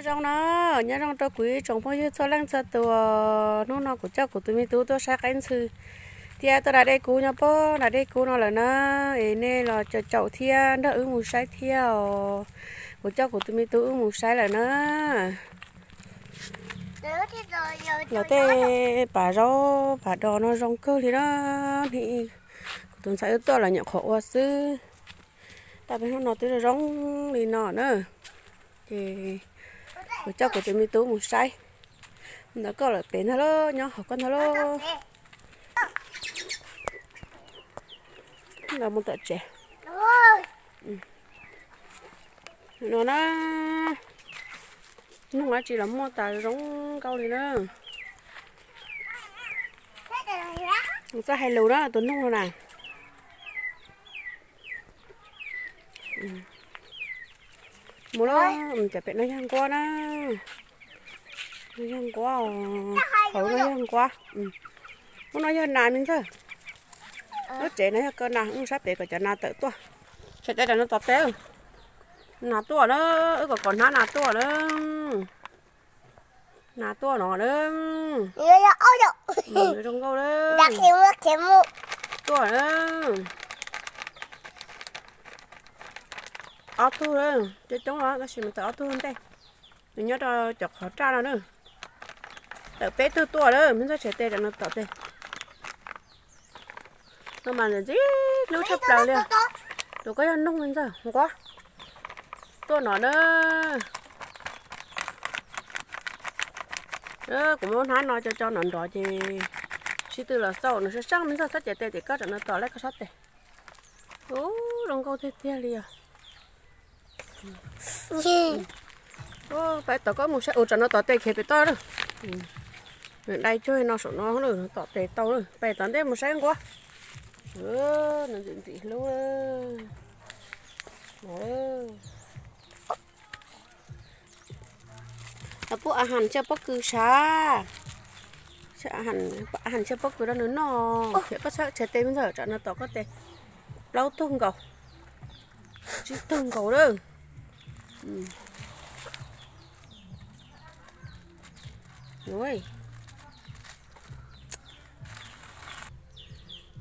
Zoo no, nyob zoo rau kuv ib tsoom phooj ywg txhua leej txhua tus. Hnub no kuv coj kuv tus me tub tuaj saib qaib ntxhw thiab tuaj da dej kub nyob pem nram dej kub no lawm na. Es nej los caum caum thiab nrog wb mus saib thiab os. Kuv coj kuv tus me tub wb mus saib lawm na. Lawv tej pas zaub pas dos no zoo kawg li na. Kuv tus ntxhais wb tuaj los nyuam qhuav ua xwb. Tau peb hnub no twb zoo li no na. Ces kuv coj kuv tus me tub mus saib. Ntawd koj lawm pem ntag lauj, nyob hauv koj ntag lauj. Ntawd mus tom tsev. No na, noog dab tsi los muaj tas zoo nkauj li na. Txawj hais lus na tus noog no na. Mus, cov pem no yog nquab na. No yog nquab, hauv no yog nquab. Ub, no yog nas me ntxawg. Lub tsev no yog kaw nas, mus saib pem kom cov nas tawm tuaj. Tsam tes rau no tom tej. Nas tuaj na, wb kom kom hnab nas tuaj na. Nas tuaj no na. Zoo nkauj na. Tuaj na. Ob tug, coob coob os, tab sis mas tawm ob tug ntej. Nws nyob rau cov qhov raj no na. Tawm peb tug tuaj na, me ntxawg tsam tes rau no tom tej. No mas ntxim hlub tshaj plaws li. Tus koj yog noog me ntxawg nquab. Tuaj no na. Kuv muab hnab no tso tso nrov nrov ces sib tw los xauj nws sab sab me ntxawg txhob cais tes tim koj rau no tom lawm koj sab tes. Ub, zoo nkauj tiag tiag li os. Peb tom koj mus saib, ua rau no tom tes khiav pem toj lawm. Nws dai cuag no saum no lawm, tom tes tau lawm, peb tom ntej mus saib nquab. Nws ntxim ntxim hlub. Los pub a has coj pob kws sav. A has coj pob kws rau nws noj. Thiab koj txhob tsais tes me ntxawg, tsam no tom koj tes. Plaub tug nkaus, tsib tug nkaus lawm.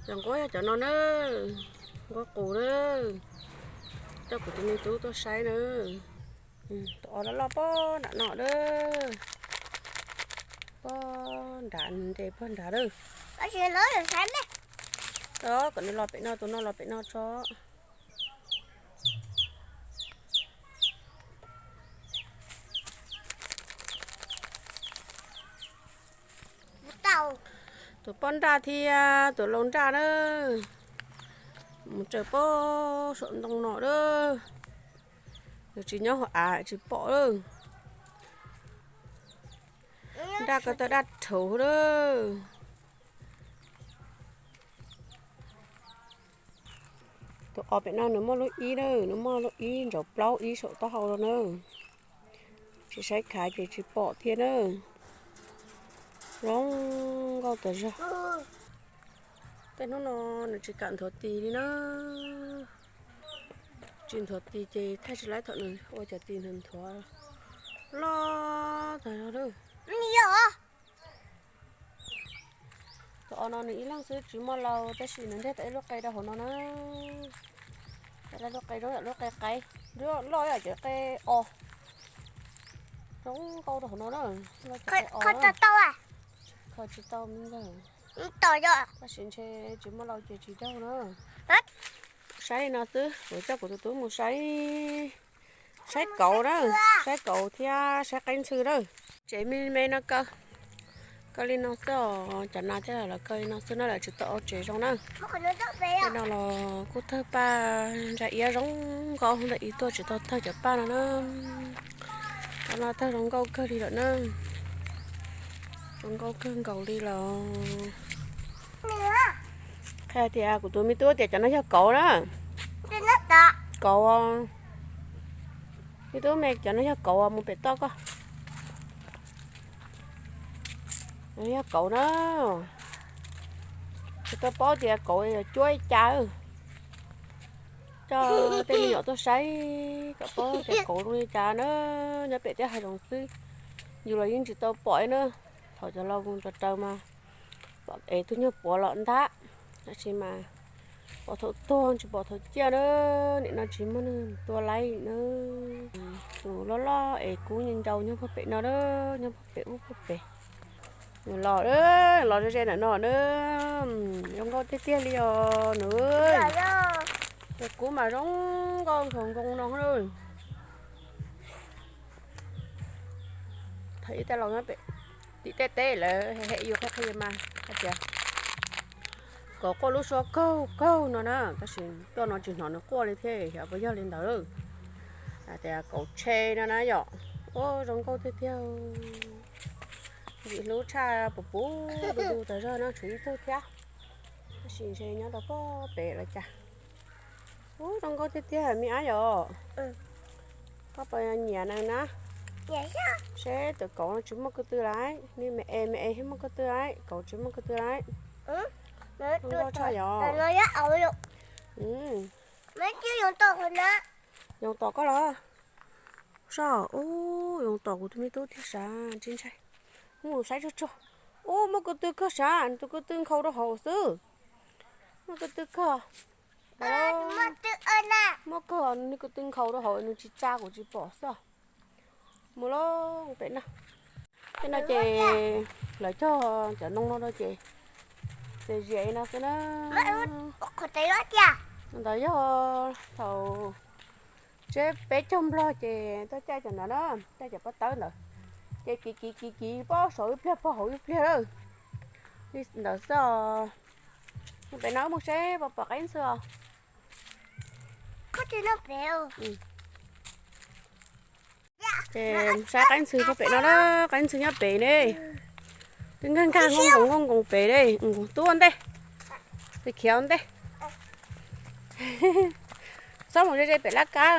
Cov nquab yog cov no na, nquab qus na. Coj kuv tus me tub tuaj saib na. Tus os loj loj pob nram no na. Pob nrad, nres pob nrad lawm. Kom nws los pem no, tus no los pem no tso. Tus pob nraj thiab tus lau nraj na. Mus tsaws pob saum ntoo no lawm. Nws tsis nyob hauv av tsis pom lawm. Nraj ko tawg daj rhuv lawm. Tus os pem no nws muaj lub ib na, nws muaj lub ib ntsaum plaub ib saum taub hau no na. Tsis saib khav ces tsis pom thiab na. Zoo nkauj tas zog. Tej hnub no nws tsis kam nthuav tis li na. Tsis nthuav tis ces thaij tsis laib thaum nws ua cov tis nthuav nthuav loj tas zog lawm. Tus os no nws ib leeg xwb tsis muaj laus tab sis nws nteg tau ib lub qe rau hauv no na. Tau ib lub qe zoo yam lub qe qaib, loj yam cov qe os. Zoo nkauj rau hauv no na. Kho tsis tau me ntxawg. Tab sis ntshe tsis muaj laus ces tsis daug na. Saib li no xwb, kuv coj kuv tus tub mus saib, saib kauv na, saib kauv thiab saib qaib ntxhw na. Tsev me me no kaw, kaw li no xwb os, cov nas thiaj los kaw li no xwb na, lawv tsis tau ua tsev zoo na. Tej no los kuj tawg paj ntsa iab zoo nkauj ntawm ib tuaj tsis tau tawg cov paj no na. Cov no tawg zoo nkauj kawg li lawm na. Zoo nkauj kawg nkaus li lawm. Qhia tias kuv tus me tub tias cov no yog kauv na. Kauv. Me tub me, cov no yog kauv, mus pem toj koj. Yog kauv na. Tsis tau paub tias kauv yog cuab li cas. Coj tej me nyuam tuaj saib kom paub tias kauv zoo li cas na, nyob pem teb hav zoov xwb, yus los yeej tsis tau pom na. Thaum cov laus raws mas pom es tus nyuag puav los ntag, tab sis mas pom thaum tuag tsis pom thaum ciaj na. Nim no tsis muaj neeg tua laib na. Tus loj loj es kub ncaus nyob puag pem no, nyob puag pem ub puag pem. Nws los, los ze ze ntawm no na, zoo nkauj tiag tiag li os nws. Tus kub mas zoo nkauj nkaus nkoos no na. Thaum ib tag los nyob pem tim tej teb lawv hem yus qhia qhia mas hais tias kauv quaj lub suab kaug kaug no na, tab sis tuaj no tsis hnov nws quaj li thiab, xyov puas yog li ntawd. Hais tias kauv tshe no na yom. Ua zoo nkauj tiag tiag. Ntxim hlub tshaj puv puv du du tas zog no, tshuav ib tug thiab, tab sis ntshe nyob rau pob pem los cas. Ub, zoo nkauj tiag tiag me ab yom. Koj puas nyiam nws na? Seb tus kauv no tsis muaj ko tw lawm, nws me es me es thiaj muaj ko tw lawm, kauv tsis muaj ko tw lawm. Zoo nkauj tshaj yom. Yoov tom koj los? Soj, ub, yoov tom kuv tus me tub thiab sav, tsis ntshai. Mus saib tsuag tsuag. Ub, muaj ko tw kawg sav, nws tus ko tw nkhaus rau hauv xwb. Muaj ko tw kawg. Muaj kawg, nws ko tw nkhaus rau hauv nws tsis tsa kuv tsis pom xwb. Mus lauj, pem no. Tej no ces lawv cog cov ntoo no rau ces txias zias li no xwb na. Ntawd yog thaum tseb peb caug nplog ces tuaj caij cov ntawd na, caij cov pob tawb ntawd, ces kiv kiv kiv kiv pob saud ib pliag pob hauv ib pliag lawm. Li ntawd xwb os. Pem no mus seb puas pom qaib ntxhw os. Ces saib qaib ntxhw puag pem no na, qaib ntxhw nyob pem ne. Twb nkag nkag nkoos nkoos nkoos nkoos pem ne, nkoos tub ua ntej, khiav ua ntej. Txhob mus ze ze pem lab kab,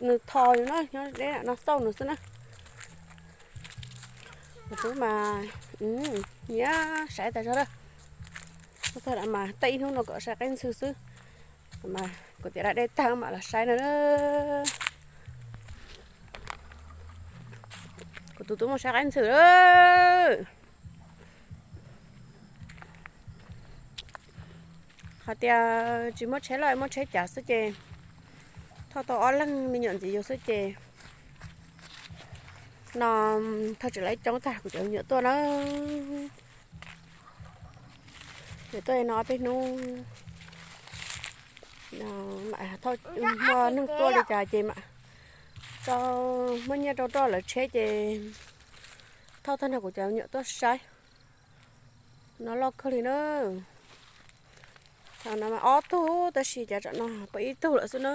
nws tho yus na, nyob deb no xauj nws xwb na. Kuv tub mas nyiam saib tas zog lawm. Tag mas tej ib hnub no kom saib qaib ntxhw xwb. Mas kuv tias da dej tag mam los saib no. Kuv tus tub mus saib qaib ntxhw lawm. Qhov tias tsis muaj tsheb loj muaj tsheb cav xwb ces thauj tau ob leeg me nyuam ntxiv yus xwb ces no thauj tsis laib coob tag kuv cov me nyuam tuaj na. Ces tuaj no ob peb hnub mam thauj, muaj neeg tuaj li cas ces mam tau muab nyiaj rau roj lawv tsheb ces thauj tag nrho kuv cov me nyuam tuaj saib. No loj kawg li na. Thaum no mas ob tug tab sis cas tsam no pom ib tug lawm xwb na.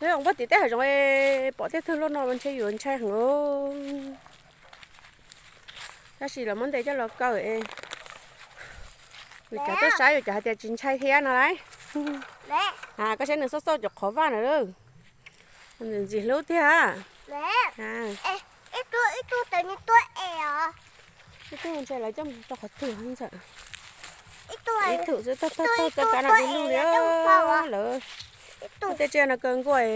Nyob zoo npuab tim tej hav zoov pom tej tug loj no mas ntshe yuav ntshai heev. Tab sis los muab ntes coj los kaw es yus cov tuaj saib yus cov hais tias tsis ntshai thiab no lauj. Koj saib nws xauj xauj cov qhov vaj na. Ntxim hlub tiag. Ib tug ntshai lawv coj mus rau qhov twg ntxawm. Ib tug xwb tag tag tag tag kav no du lug li lawm. Tej tsiaj no kaw nkuaj,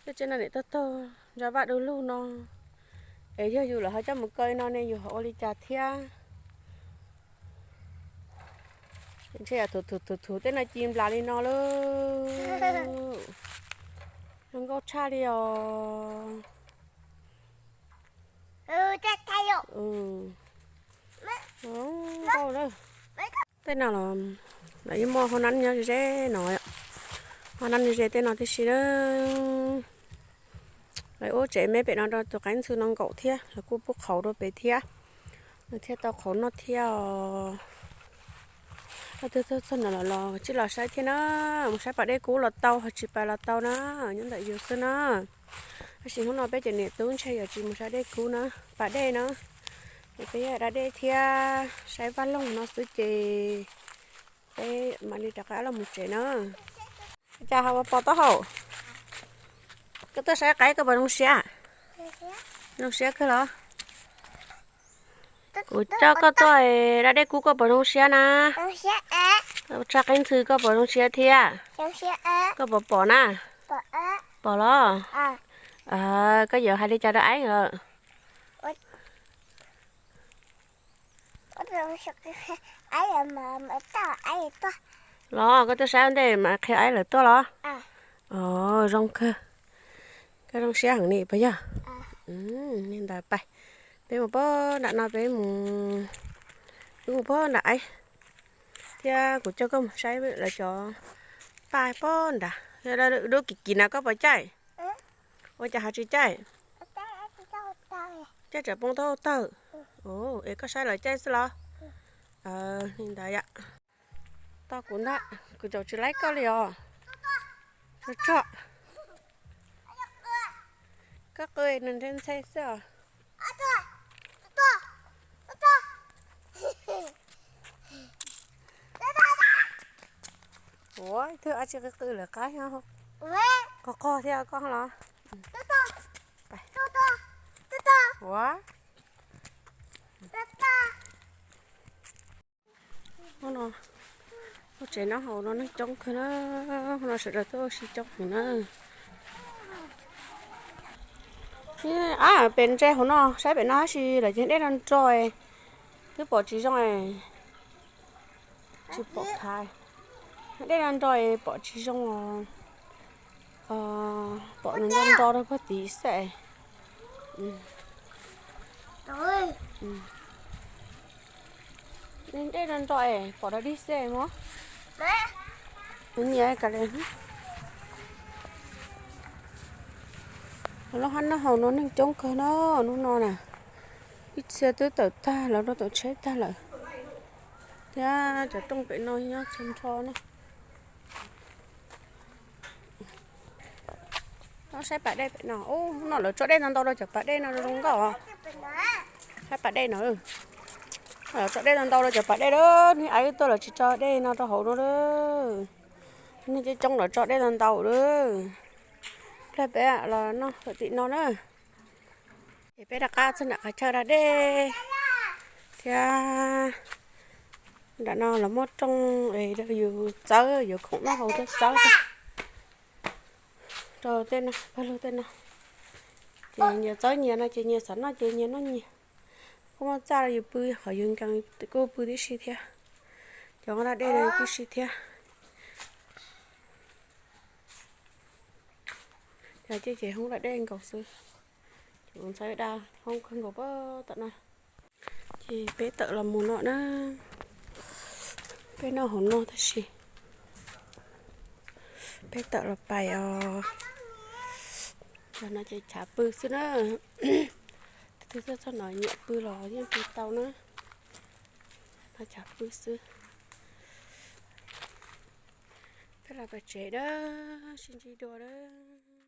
tej tsiaj no nim tag tag ntsa vaj du lug no. Es yog yus lawv ho coj mus kaw no ne yus ho ua li cas thiab. Ntshe yog thuv thuv thuv thuv tej no ci nplas li no lauj. Zoo nkauj tshaj li os. Nkauj lawm. Tej no los lawv yeej muaj hoob nab nyob ze ze no, hoob nab nyob ze tej no tib si na. Lawv ua tsev me pem no rau tus qaib ntxhw no nkaum thiab, lawv kuj pub qhauv rau pem thiab, nws thiaj tau qhauv noj thiab os. Leej twg tuaj txog no los los tsij los saib thiab na, mus saib pas dej kub los tau, ho tsis pas los tau na, nyob ntawm yus xwb na. Tab sis hnub no peb cov niam tub ntshe yuav tsis mus saib dej kub na, pas dej na, es peb yog da dej thiab saib vaj loog no xwb ces peb mam li rov qab los mus tsev na. Cas ho ua pos taub hau? Koj tuaj saib qaib koj puas zoo siab? Zoo siab kawg los? Kuv coj koj tuaj da dej kub koj puas zoo siab na? Tsa qeeb ntxhw koj puas zoo siab thiab? Koj puas pom na? Pom los? Koj yuav hais li cas rau aib lawm? Los koj tuaj saib ua ntej mas qhia aib lawm tuaj los? Zoo kawg. Koj zoo siab heev li puas yog? Li ntawd pais, peb mus pab nram no, peb mus, wb mus pab nram aib, thiab kuv coj koj mus saib lawv cov paj pab nrad. Dub kim kim na, koj puas caij? Ua cas ho tsis caij? Caij tsam poob tau tawg. Es koj saib lawv caij xwb los? Li ntawd yom. Tos kuv ntag, kuv caum tsis laib koj li os. Tso tso. Koj qw nws nthe nthe xwb os. Ua ib tug dab tsi qw qw lawm qab, qog qog thiab koj los? Ua, hauv no, hauv tsev no hauv no neeg coob kawg na, hauv no sawv daws tuaj ua si coob heev na. Ab, pem ntse hauv no, saib pem no tab sis lawv cog dej nro nro, twb pom tsis zoo, tsis pom thaiv. Dej nro nro pom tsis zoo os. Pom nws nro nro rau puag tid xwb. Dej nro nro es pom dog dig xwb mog. Nyiam kav liam. Lub hab noj haus no neeg coob kawg no, hnub no na. Ib txhia twb tawm tag, lawv rau tom tsheb tag lawm. Thiab cov rooj pem no nyob txhua nrho na. Los saib pas dej pem no. Ub, hnub no lawv tso dej ntau ntau rau cov pas dej no zoo nkauj os. Saib pas dej no. Lawv tso dej ntau ntau rau cov pas dej lawm, niag aib tuaj lawv tsis tso dej no rau hauv no lawm. Neeg coob coob lawv tso dej ntau ntau lawm. Plag peb los noj tim no na. Ces peb rov qab txog nram qhov chaw da dej thiab. Nram no los muaj rooj es yus txawb, yuav khoom noj haus thiab txawb rau tej no, pawg lug tej no. Ces nyias txawb nyias no ces nyias xav noj ces nyias noj nyias. Kuj muaj txaj rau yus pw, qhov yus nkees kuj pw tib si thiab. Cov da dej no tib si thiab. Cov ces hoob da dej nkaus xwb. Ces kuv ntxhais da hoob kawg nkaus pab tom no. Ces peb tawm los mus no na. Peb noj hauv no tab sis peb tawm los pais os. Los no ces chav pw xwb na. Tus twg txog txog no nyiam pw los yeej pw tau na. No chav pw xwb. Peb los pem tsev dawb, sib ntsib dua dawb.